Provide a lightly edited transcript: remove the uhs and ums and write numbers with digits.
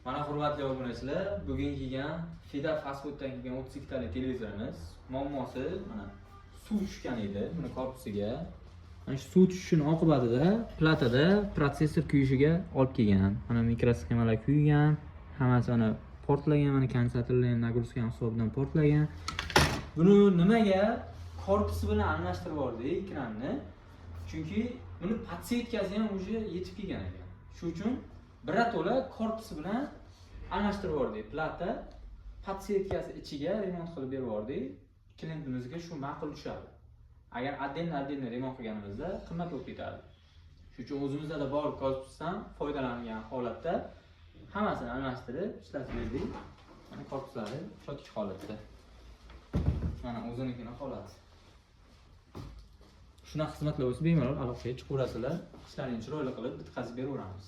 Mana, hurmatli obunachilar, bugun kelgan Fida Fast Fooddan kelgan 32 talik televizorimiz muammosi, mana, suv tushgan edi buni korpusiga. Mana shu suv tushishini oqibatida platada protsessor kuyishiga olib kelgan. Mana, mikrosxemalar kuygan, hammasi mana portlagan, mana kondensatorlar ham нагрузка hisobidan portlagan. Buni nimaga korpusi bilan almashtirib yubordik ekranni? Chunki buni подсветка si ham уже yetib kelgan ekan. Shu uchun birato'la korpusi bilan almashtirib yubordik. Plata, подсветка si ichiga remont qilib berib yubordik. Klientimizga shu ma'qul tushadi. Agar отдельно отдельно remont qilganimizda qimmat bo'lib ketadi. Shuning uchun o'zimizda bor korpusdan foydalangan holatda hammasini almashtirib ishlatib berdik. Mana, korpuslari чёткий holatda. Mana, o'zinikini holati. Shunaqa xizmatlar bo'lsa, bemalol aloqaga chiqaverasizlar. Ishlarini chiroyli qilib bitkazib beraveramiz.